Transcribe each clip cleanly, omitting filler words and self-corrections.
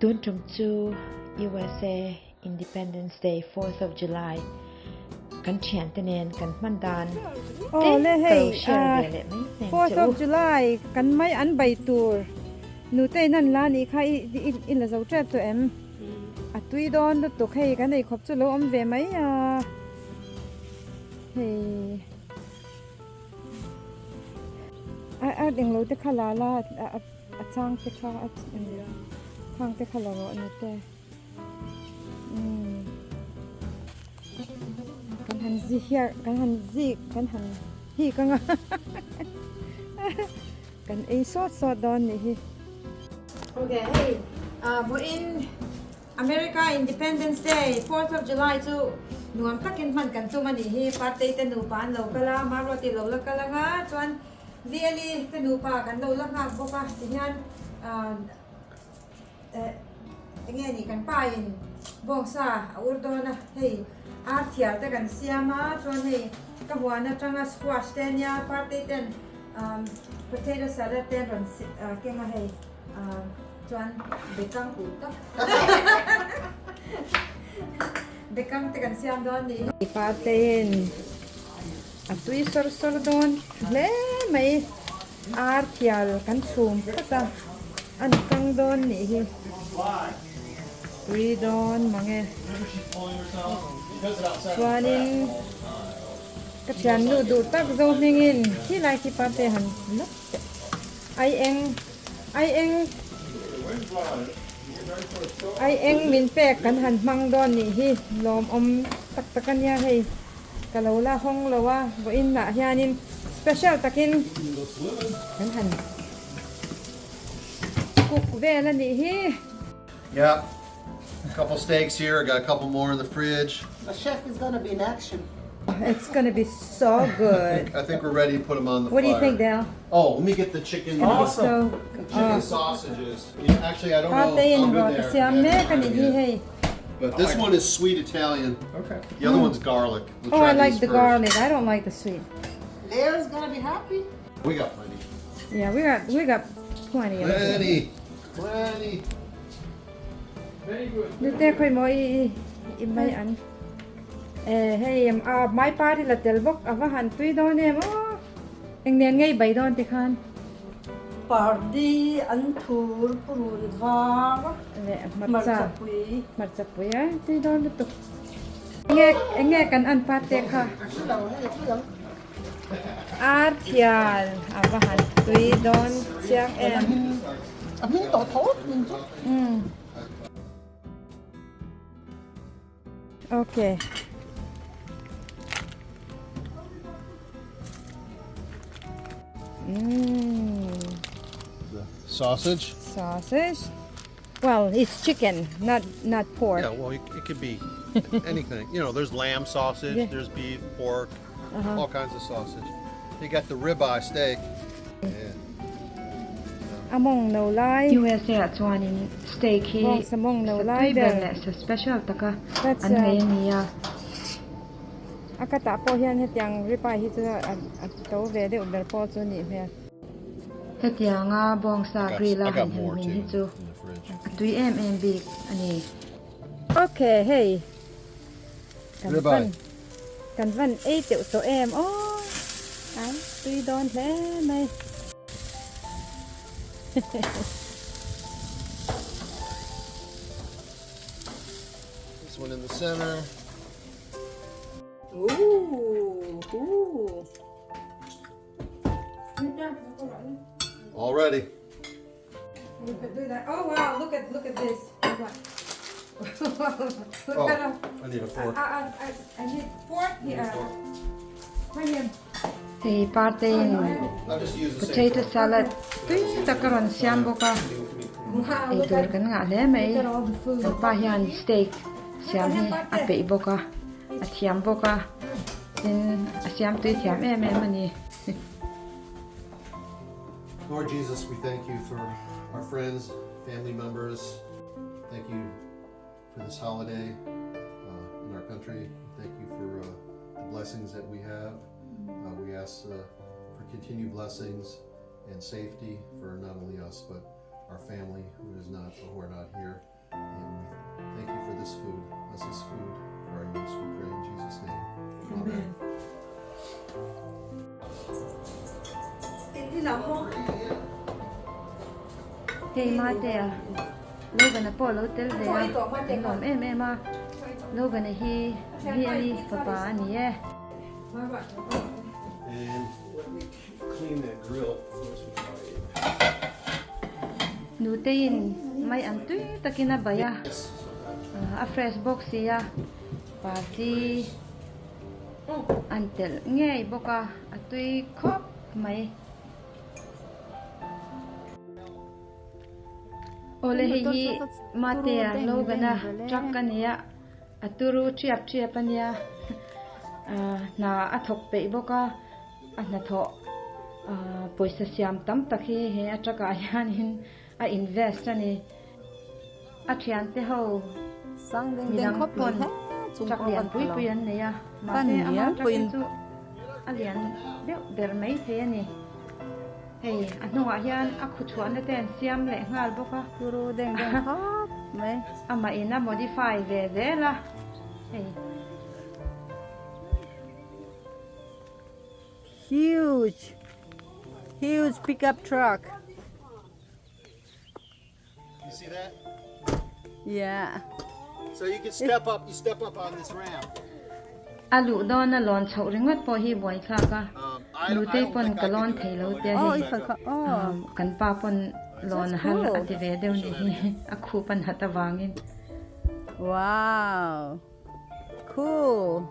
Tun tum chu USA Independence Day fourth of July kan thiante nen kan hman dan te ka lo share ve leh mai mai ang Fourth che u. of July kan mai an bai tur nutei nan la nih kha i la zo tep tawh em? A tui dawn lutuk hei kan eikhawp chu lo awm ve mai a hei. A a englo te kha la la a chang te kha a khang te kha la rawh ni te umm kan han zi hiar kan han zik kan han hik anga kan ei sawt sawt dawn nih hi. Okay hei vawiin America Independence Day, Fourth of July chu nuam takin hman kan tum a nih hi. Partei te nupa an lo kal a, Maruati lo la kal anga chuan Veli te nupa kan lo la nghak bawk a tihian eh enge ni kan pa in bawngsa a ur dawn a hei ar thial te kan siam a chuan hei ka huan atanga squash te ania Partei ten potato salad te an rawn keng a hei. Chuan bekang ul tak bekang te kan siam dawn ni. Mipa tein a tui sawr sawr dawn hle mai ar thial kan chhum phawt a a ni kang dawn nih hi tui dawn mang e chuanin ka thiannu duh tak zo hmingin khilai khi pa te han lap teh ai eng. Ai eng ai eng min pek kan han hmang dawn nih hi lawmawm tak tak a nia hei ka lo la hawng lo a vawiin ah hianin special takin kan han cook vel a nih hi. Yep, couple steaks here, I got a couple more in the fridge. The chef is gonna be in action. It's gonna be so good. I think we're ready to put them on the What do you fire. think Dale? Oh, let me get the chicken. Awesome. Chicken sausages. Yeah, actually, I don't know Ate how in good rawh they ka are. siam mek a nih hi hei. But this one is sweet Italian. Okay. The other one's garlic. We'll Oh, try I like these the first. garlic. I don't like the sweet. Leo's gonna be happy. We got plenty. Yeah, we got we got plenty of it. Plenty. Plenty. Nute khoi maw i i mai an. Eh hei a mai par hi la tel bawk a va han tui dawn em aw. Eng nen ngei bai dawn ti khan. Pardi an thur purun var leh hmarcha hmarchapui. Hmarchapui a tui dawn lutuk. Enge enge kan an pa te kha. Ar thial a va han tui dawn chiang em. A hming tawh tho min chu. Umm. Okay. Mm. The sausage? Sausage. Well, it's chicken, not not pork. Yeah, well, it, it could be anything. You know, there's lamb sausage, Yeah. there's beef, pork, all kinds of sausage. You got the ribeye steak. Yeah. A mawng no lai. USA ah chuanin steak hi Bawng sa mawng no sa lai tui ber ber. leh sa special taka That's an a ngei a ni a. A ka tah pawh hian hetiang ribeye hi chu a to ve deuh ber pawh chu nih hmel. Hetianga bawngsa grill a han hem hmin hi chu a tui em em bik a ni. Okay hei kan van kan van ei teuh tawh em aw ai tui dawn hle mai. This one in the center. Ooh, ooh. All ready. You could do that. Oh wow, look at look at this. Look oh, at a, I need a fork. I, I, I need fork here. Right here. Hei partein potato salad tui tak a rawn siam bawk a, eitur kan ngah hle mai. Kan pa hian steak siam hi a peih bawk a, a thiam bawk a, tin a siam tui thiam em em a ni. Lord Jesus, we thank you for our friends, family members. Thank you for this holiday uh, in our country. Thank you for uh, the blessings that we have. Uh, we ask uh, for continued blessings and safety for not only us but our family who is not who are not here. this food as his food for our use. We pray in Jesus' name. Amen. Hei Matea, Logan-a pawh lo tel ve a, kan lawm em em a, Logan-a hi Biali fapa a ni e. Nuteiin mai an tui takin a bai a, a fresh bawk si a, party an telh ngei bawk a, a tui khawp mai. Awle hei hi Matea Logan-a truck a ni a, a turu ṭiap ṭiap a nia, hna a thawk peih bawk a, a hnathawh pawisa siam tam tak hi he a truck ah hianin a invest a ni. A thiante ho midang pawn truck lian pui pui an nei a, mahse ama truck hi chu a lian deuh ber mai thei a ni. Hei a hnungah hian a khu chhuahna te an siam leh nghal bawk a. Turu deng deng khawp mai. Amah in a modify ve zel a hei. Huge huge pickup truck. You see that? Yeah. So you can step up, you step up on this ramp. A luh dawn a lawn chhoh ringawt pawh hi buaithlak a, nutei pawn ka lawn thei lo tia hei kan pa pawn lawn a har a ti ve deuh nih hi a khup a nhat avangin. Wow. Cool.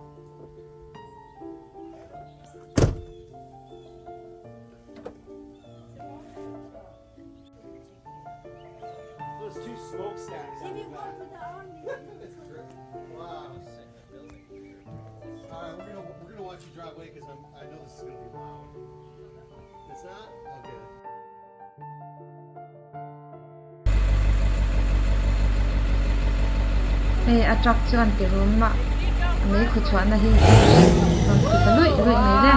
There's two smokestacks on the back. Wow. All right, we're gonna we're gonna watch you drive away because I'm I know this is gonna be loud. It's not? Okay. Hei a truck chuan ti rum a mei khaw chhuahna hi rawn ti ta luih luih mai le.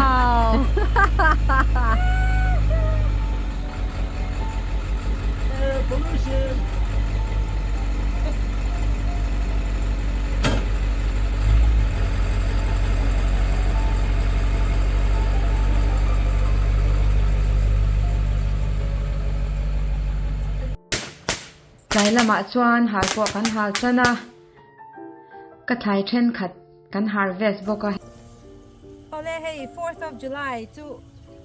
Tlai lamah chuan hal pawh kan hal tan a, ka thlai thenkhat kan harvest bawk a. Awle hei fourth of July chu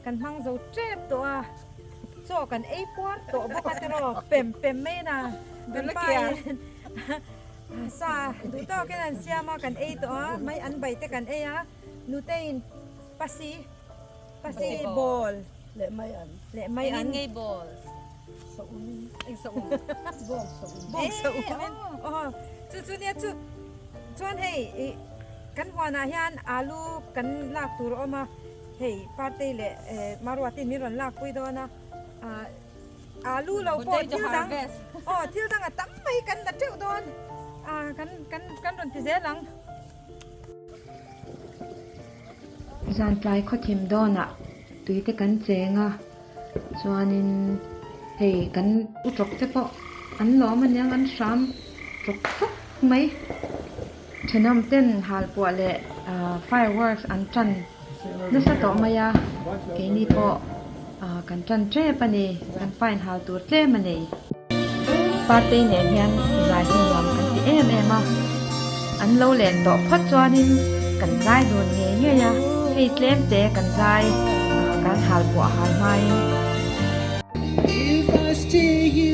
kan hmang zo tep tawh a, chaw kan ei puar tawh bawk a tiraw pem pem mai na kan pa in sa duh tawkin an siam a kan ei tawh a, mai an bai te kan ei a, nute in pasi pasi ball leh mai an leh mai an Engin ngei ball sa um eng sa um bawng sa um bawng sa um aw chu chu nia chu chuan hei ih kan huanah hian alu kan lak tur a awm a hei partei leh eh maruatin min rawn lak pui dawn a ah alu lo pawh thil dang aw thil dang a tam mai kan la teuh dawn ah kan kan kan rawn ti zel ang. Zantlai khawthim dawnah tuite kan cheng a, chuanin hei kan u tawk te pawh an lawm aniang an hram tawk khawp mai. Thenawm ten halpuah leh fireworks an tan nasa tawh mai a, keini pawh kan tan tep a ni, kan fine hal tur tlem a nei. Partei nen hian zai hi nuam kan ti em em a, an lo len tawh phawt chuanin kan zai dun ngei ngei a, hei tlem te kan zai kan hal buah hal hmain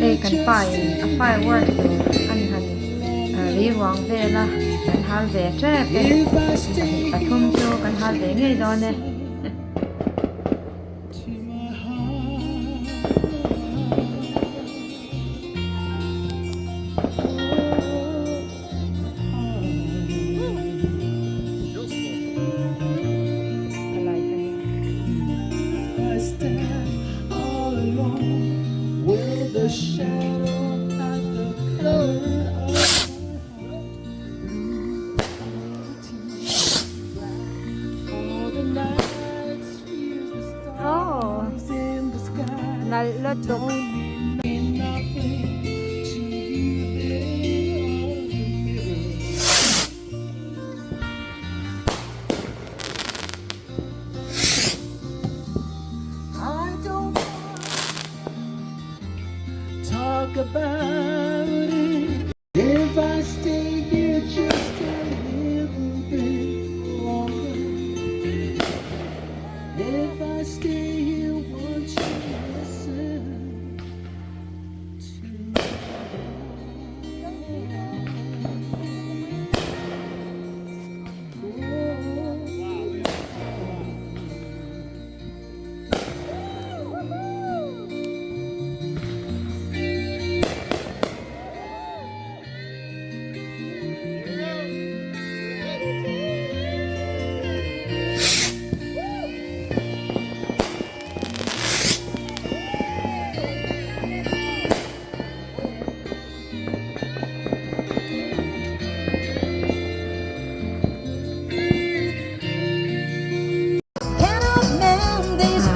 hei kan pa in a fireworks tur a ni han ri ruang vel a, kan hal ve tep e, pahnih pathum chu kan hal ve ngei dawn e. about it. If I stay here just a little bit longer, if I stay here, won't you listen to me?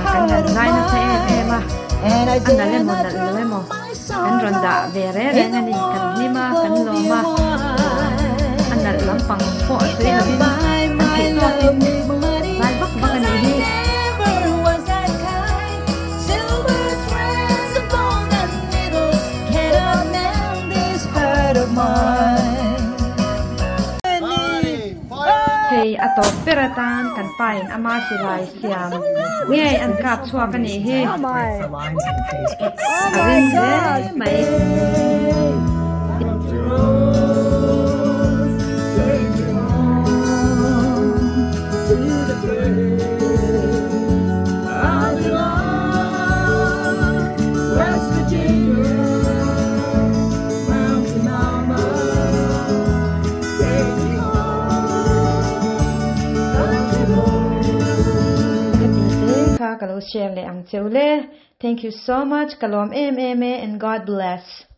Kan han zai nasa em em a, a nalh emaw nalh lo emaw kan rawn dah ve reng reng a ni, kan hlim a kan lawm a, a nalh lampang pawh sawi lovin kan theih tawkin zai vak vak a nih hi. Hei a tawp ber atan kan pa in ama silai siam ngei an kap chhuak a nih hi. A ring hle mai. Heti te kha ka lo share leh ang cheu le. Thank you so much ka lawm em em e and God bless.